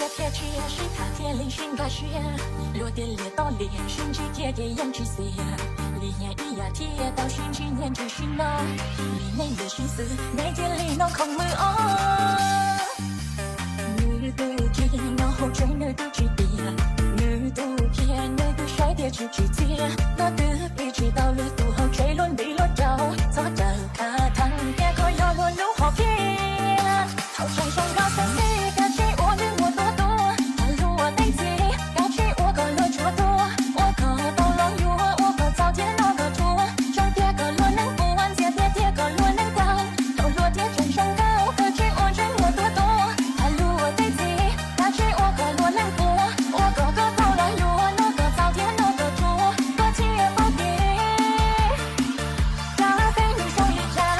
Thiab thiaj tsis sib tham thiaj li sib nkag siab, luag tias liam tau liam sib ntsib cia ces yeej tsis xiam. Lim hiam ib yam thiaj tau sib ntsib niaj ntsis sib noj, vim nej lim sib xwb nej thiaj li noj khoom mov os. Nws tus kiag nyob hauv tsev nws twb tsis tiam, nws tus kiag nws twb saib tias tsis tsim txiaj, noj twb pib tsis tau lwm tus hauv tsev luag nti luag rau, txhob raws khav theeb thiab koj yog luag lub hom phiaj. Thaum tseem zoo nkauj sexy koj tsis ua nws muaj tua tua, koj luag tej txiv koj tsis ua kom luag tsuas tua, ua kom tau los yuav, ua kom txaus thiab noj kom tsuas, zoo tiag kom luag neeg puas, ntxias tiag tiag kom luag neeg tag. Thaum hluas thiab tseem zoo nkauj koj tsis ua ntsej muag tua tua, koj luag tej txiv koj tsis ua kom luag neeg puas, ua kom koj tau los yuav, noj kom txaus thiab noj kom tsuas, koj thiaj paub tias Cab peb nus zoo li cas.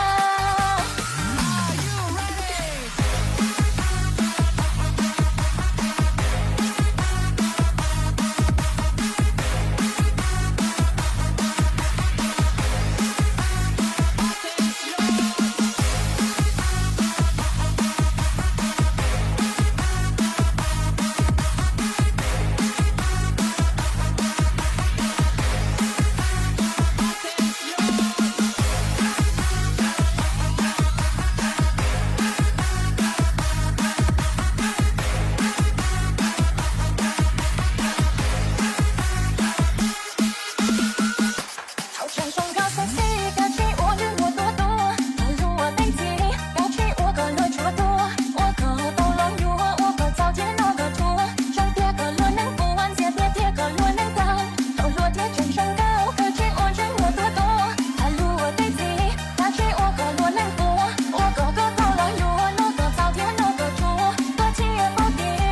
Thaum tseem zoo nkauj sexy koj tsis ua nws muaj tua tua, koj luag tej txiv koj tsis ua kom luag tsuas tua, ua kom tau los yuav, ua kom txaus thiab noj kom tsuas, zoo tiag kom luag neeg puas, ntxias tiag tiag kom luag neeg tag. Thaum hluas thiab tseem zoo nkauj koj tsis ua ntsej muag tua tua, koj luag tej txiv koj tsis ua kom luag neeg puas, ua kom koj tau los yuav, noj kom txaus thiab noj kom tsuas, koj thiaj paub tias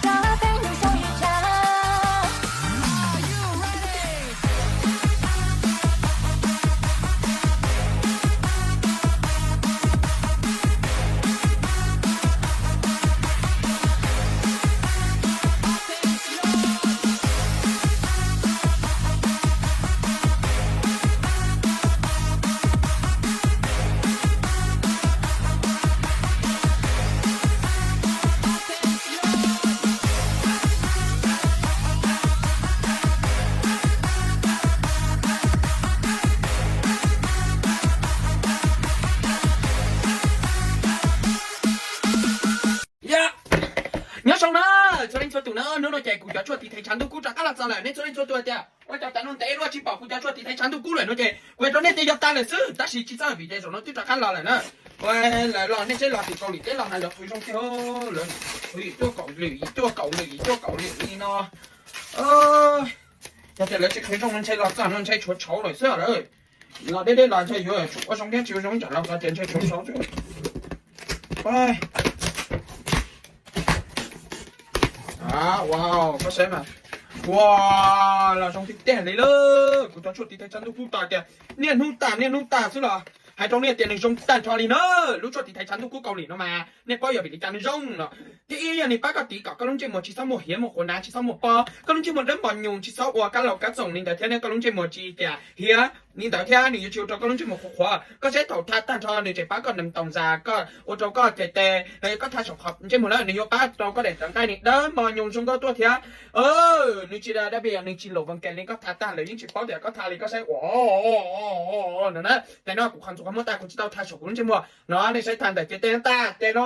Cab peb nus zoo li cas. Yog, nyob zoo na txhua leej txhua tus na, hnub no ces kuv cov tshuaj tiv thaiv tshav ntuj kub rov qab los txog lawm nej txhua leej txhua tus tias ua cas tav no ntev luaj tsis pom kuv cov tshuaj tiv thaiv tshav ntuj kub lawm no ces kuv hais rau nej tias yog tag lawm xwb, tab sis tsis txawj vim tias zaum no twb rov qab los lawm na. Lawv los nej seb los tim Kaus Lim teb los hais lawv qhwv zoo tiag, lawv qhwv yim cuaj kaum lwm, yim cuaj kaum lwm, yim cuaj kaum lwm li no. Yog tias lawv tsis qhwv zoo no ntshe los txog no ntshe tshuav tshauv lawm xwb lawm. Los deb deb los ntshe yuav tsum ua zoo thiab tsis ua zoo ib tsam los txog ces ntshe tshuav tshauv xwb. Wow, koj saib mas. Ua, los zoo tiag tiag li lawm. Kuv cov tshuaj tiv thaiv tshav ntuj kub tag tias niaj hnub tas niaj hnub tas xwb los hais rau nej tias nws zoo tag nrho li na. Lub tshuaj tiv thaiv tshav ntuj kub Kaus Lim no mas nej paub yog vim li cas nws zoo no. Thib ib yog nws pab koj tiv kom koj lub ntsej muag tsis txhob muaj hiav muaj qhuav hnav, tsis txhob muaj pob, koj lub ntsej muag dawb mos nyoos, tsis txhob ua kab laus kab txoom li ntawd thiab, koj lub ntsej muag tsis tias hiav li ntawd thiab nws yuav tsis ua rau koj lub ntsej muag qhuav qhuav. Koj saib thaum tha tag nrho nws tseem pab koj nees taus ntxas, koj ua rau koj tes tes los yog koj tha saum qhov ntsej muag na nws yuav pab rau koj daim tawv nqaij nws dawb mos nyoos zoo nkauj tuaj thiab. Nws tsis da dab pes, nws tsis lum vas kas li, koj tha tag lawm yeej tsis paub tias koj tha li, koj saib ua no na. Tes no kuv qhov ntxuav qhov muag tag kuv tsis tau tha saum kuv lub ntsej muag no, nej saib tha ntawm ces tes no tag tes no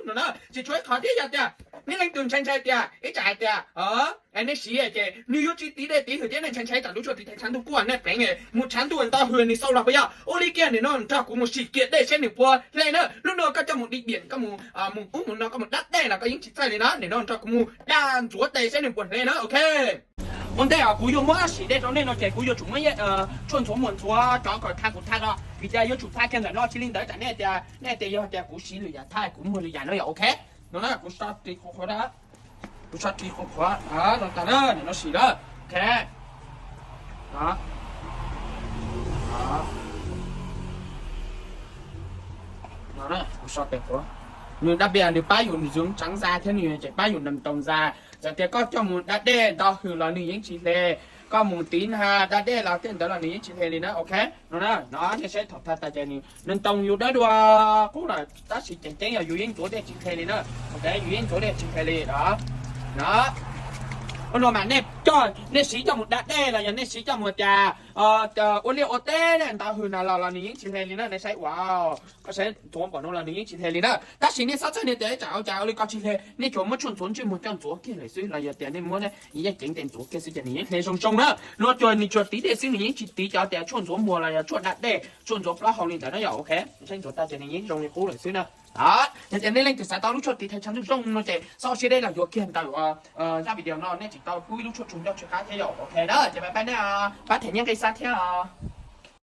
no na. Tsis tshuav ib qhov thiab yog tias nej leej twg ntshai ntshai tias ib tsam hais tias nej siv ces nws yuav tsis tiv dej tiv hwm thiab nej ntshai ntshai tsam lub tshuaj tiv thaiv tshav ntuj kub nej pleev mus tshav ntuj ntau hwm nws xau los puas yog? Ua li kiag nim no nrog kuv mus sim kiag dej seb nws puas hle na. Lub no koj coj mus di diam, koj mus mus ub mus no, koj mus dab dej los koj yeej tsis txawj li na. Nim no nrog kuv mus da ntxuav tes seb nws puas hle na, ok. Ua ntej os kuv yuav muab sim dej rau nej no ces kuv yuav tsum muab tshuaj ntxhuav muag ntxhuav cov kom tha kuv tha no, vim tias yuav tsum tha kiag ntawm no, tsis li ntawd tsam nej tias, nej tias yog tias kuv siv lwm yam, tha kuv muag lwm yam no yog ok. No na kuv so ris qhuav qhuav na, kuv so ris qhuav qhuav no tas na, nim no sim na, ok. Kuv so tes qhuav, nws dab pes nws pab yus ntxuav tsev ntxa thiab nws tseem pab yus nees taus ntxas. Txawm tias koj coj mus da dej nto hwm los nws yeej tsis hle. koj mus tiv na da dej los tej ntawd los nws yeej tsis hle li na, ok. No na, no nej saib thaum tag tas ces nws ntoo yus dawb dua qub lawm, tab sis ceev ceeb yog yus yeej ntxuav dej tsis hle li na, ok, yus yeej ntxuav dej tsis hle li os. No, ua no mas nej coj, nej siv coj mus da dej los yog nej siv coj mus tias ua liaj ua teb ntawd hws na los los nws yeej tsis hle li na, nej saib ua, koj saib ntxuav npaum no los nws yeej tsis hle li na. Tab sis nej xob txhawj nej tias tsam ua cas ua li ko tsis hle, nej tsuas muab tshuaj ntxuav ntsej muag coj ntxuav kiag lawm xwb los yog tias nej muab yeej ceev tes ntxuav kiag xwb ces nws yeej hle zoo zoo na. No tsuas nws tsuas tiv dej xwb, nws yeej tsis tiv cov tias tshuaj ntxuav muag los yog tshuaj da dej, tshuaj ntxuav plaub hau li ntawd na yom, ok. Saib ntxuav tag ces nws yeej zoo li qub lawm xwb na. Yog tias nej leej twg xav tau lub tshuaj tiv thaiv tshav ntuj zoo no ces xob siab deb los yuav kiag ntawm zaj video no, nej tseem tau pub ib lub tshuaj tshum ncauj tsw qab thiab yom, ok na. Ces bye bye nej, pab them nyiaj nqi xa thiab os.